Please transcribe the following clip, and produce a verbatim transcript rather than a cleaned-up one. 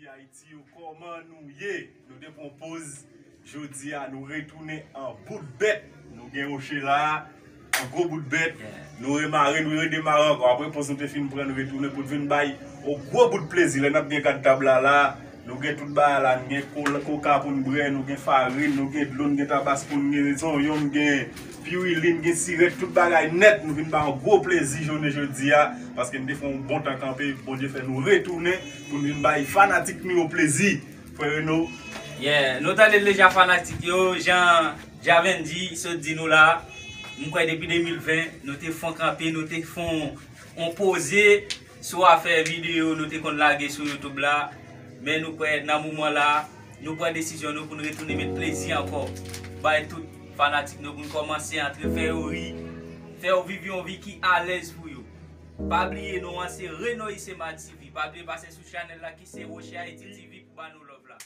Ayiti yo, kòman nou ye? Nou te pran poz. Jodi a, nou retounen an bout bèt. Nou gen Roche la, an gwo bout bèt. Nou remare, nou redemare ankò. Apre poz nou te fin pran, nou retounen pou n vin bay yon gwo bout plezi. Lè n ap gen kad tab la la, nou gen tout bagay la. Nou gen kol-, koka pou n bwè, nou gen farin, nou gen dlo, nou gen tabasko, nou gen zonyon, nou gen piwilin, gen sirèt, tout bagay nèt. Nou vin bay yon gwo plezi jounen jodi a, paske n te fè yon bon tan kanpe. Bondye fè nou retounen pou n vin bay fanatik nou yo plezi. Frè Reno. Yeah, nou tande l deja, fanatik yo, jan Javen di, sot di nou la, m kwè depi de mil ven, nou te fon kanpe, nou te fon on poze sou afè videyo nou te konn lage sou YouTube la, men nou kwè nan moman la, nou pran desizyon nou pou n retounen met plezi ankò bay tout fanatik nou, pou n kòmanse antre fè yo ri, fè yo viv yon vi ki alèz pou yo. Pa bliye non an se Reno Isema T V. Pa bliye pase sou chanèl la ki se Roche Haiti T V pou ba nou love la.